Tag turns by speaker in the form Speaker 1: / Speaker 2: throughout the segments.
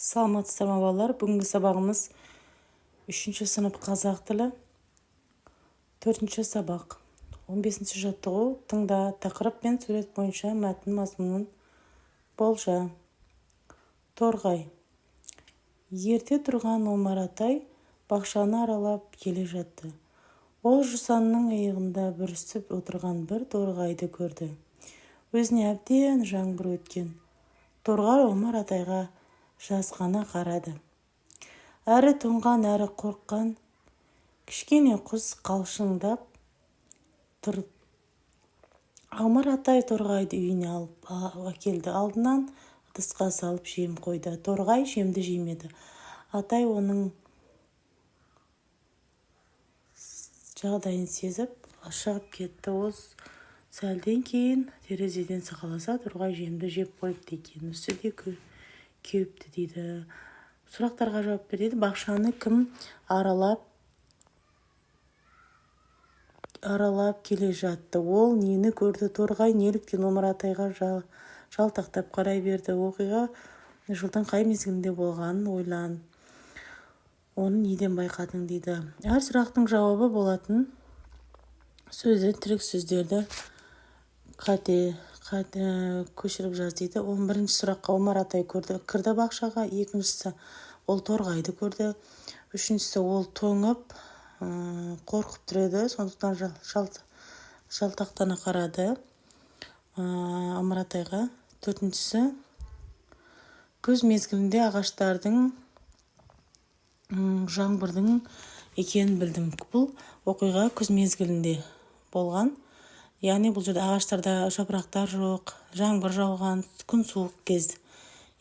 Speaker 1: Саламатсыздар ма, балалар? Бүгінгі сабағымыз үшінші сынып, қазақ тілі, төртінші сабақ, 15-ші жаттығу. Тыңда, тақырып пен сурет бойынша мәтін мазмұнын болжа. Торғай. Ерте тұрған Омар атай бақшаны аралап келе жатты. Ол жусанның иығында бүрісіп отырған бір торғайды көрді. Өзіне әбден жаңбыр өткен. Торғай Омар атайға жасқана қарады. Әрі тоңған, әрі қорыққан кішкене құс қалшыңдап тұр. Омар атай торғайды үйіне алып әкелді. Алдынан ыдысқа салып жем қойды. Торғай жемді жемеді. Атай оның жағдайын сезіп, шығып кетті. Ол сәлден кейін терезеден сығаласа, торғай жемді жеп қойыпты екен, үсті де кеуіпті дейді. Сұрақтарға жауап бер дейді. Бақшаны кім аралап келе жатты? Ол нені көрді? Торғай неліктен Омар атайға жалтақтап қарай берді? Оқиға жылдың қай мезгілінде болғанын ойлан, оны неден байқадың дейді. Әр сұрақтың жауабы болатын сөзден тірек сөздерді қате, қате көшіріп жаз дейді. 11-ші сұраққа: Омар атай көрді, кірді бақшаға. Екіншісі, ол торғайды көрді. Үшіншісі, ол тоңып, қорқып тұр еді, сондықтан жалтақтана қарады Омар атайға. Төртіншісі, күз мезгілінде ағаштардың жаңбырдың екенін білдім. Бұл оқиға күз мезгілінде болған, яғни бұл жерде ағаштарда жапырақтар жоқ, жаңбыр жауған, күн суық кез,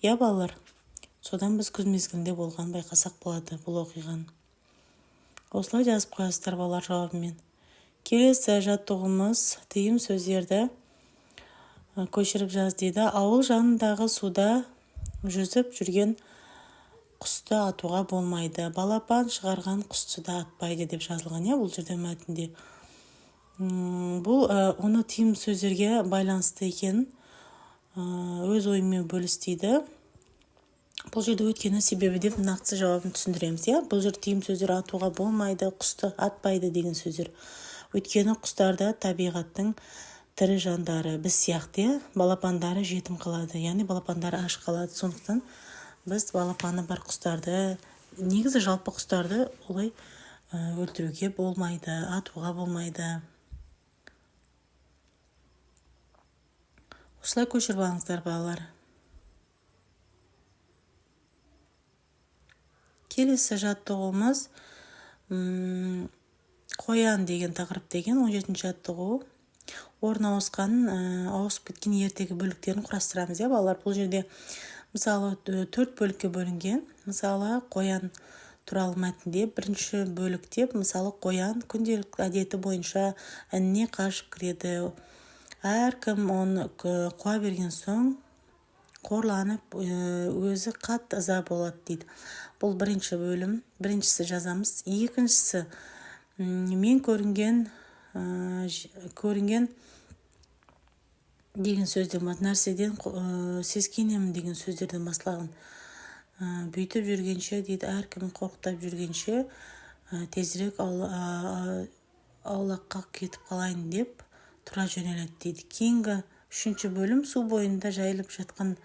Speaker 1: иә, балалар? Содан біз күз мезгілінде болғанын байқасақ болады бұл оқиғаны. Осылай жазып қоясыздар, балалар, жауабымен. Келесі жаттығуымыз: тыйым сөздерді көшіріп жаз дейді. Ауыл жанындағы суда жүзіп жүрген құсты атуға болмайды. Балапан шығарған құсты да атпайды деп жазылған, иә, бұл жерде мәтінде. Бұл оны тыйым сөздерге байланысты екенін өз ойыңмен бөліс дейді. Бұл жерде «өйткені», «себебі» деп нақты жауабын түсіндіреміз, иә. Бұл жерде тыйым сөздер: атуға болмайды, құсты атпайды деген сөздер. Өйткені құстар да табиғаттың тірі жандары, біз сияқты, иә. Балапандары жетім қалады, яғни балапандары аш қалады. Сондықтан біз балапаны бар құстарды, негізі жалпы құстарды олай өлтіруге болмайды, атуға болмайды. Осылай көшіріп алыңыздар, балалар. Келесі жаттығуымыз «Қоян» деген тақырып деген 17-ші жаттығу. Орын ауысқан, ауысып кеткен ертегі бөліктерін құрастырамыз, иә, балалар? Бұл жерде, мысалы, төрт бөлікке бөлінген. Мысалы, қоян туралы мәтінде бірінші бөлікте, мысалы, қоян күнделікті әдеті бойынша ініне қашып кіреді. Әркім оны қуа берген соң қорланып, өзі қатты ыза болады дейді. Бұл бірінші бөлім, біріншісі жазамыз. Екіншісі, мен көрінген деген сөзден, нәрседен сескенемін деген сөздерден басталған. Бүйтіп жүргенше дейді, әркім қорқытып жүргенше, тезірек аулаққа кетіп қалайын деп тұра жөнеледі дейді. Кейінгі үшінші бөлім: су бойында жайылып жатқан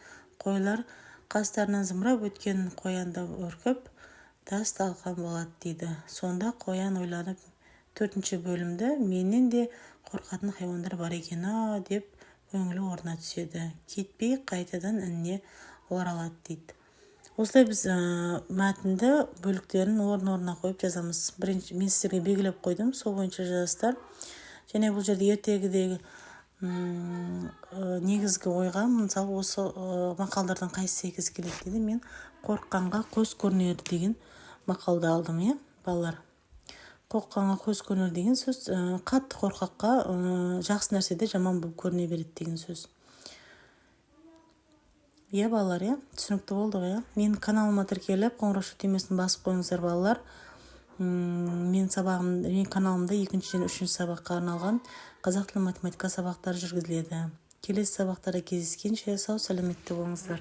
Speaker 1: қойлар қастарынан зымырап өткен қоянды үркіп, тас талқан болады дейді. Сонда қоян ойланып, төртінші бөлімді, менен де қорқатын хайуандар бар екен-ау деп көңілі орнына түседі. Кетпей қайтадан ініне оралады дейді. Осылай біз мәтінді бөліктерін орын орнына қойып жазамыз. Бірінші мен сіздерге белгілеп қойдым, сол бойынша жазасыздар. Және бұл жерде ертегідегі негізгі ойға, мысалы, осы мақалдардан қайсысы сәйкес келеді дейді. Мен «Қорыққанға көз көрінер» деген мақалды алдым, иә, балалар? «Қорыққанға көз көрінер» деген сөз қатты қорқаққа жақсы нәрсе де жаман болып көріне береді деген сөз, иә, балалар? Иә, түсінікті болды ғой, иә? Менің каналыма тіркеліп, қоңырауша түймесін басып қойыңыздар, балалар. Мен сабағым, менің каналымда екінші және үшінші сабаққа арналған қазақ тілі, математика сабақтары жүргізіледі. Келесі сабақтарда кездескенше, сау сәлеметте болыңыздар.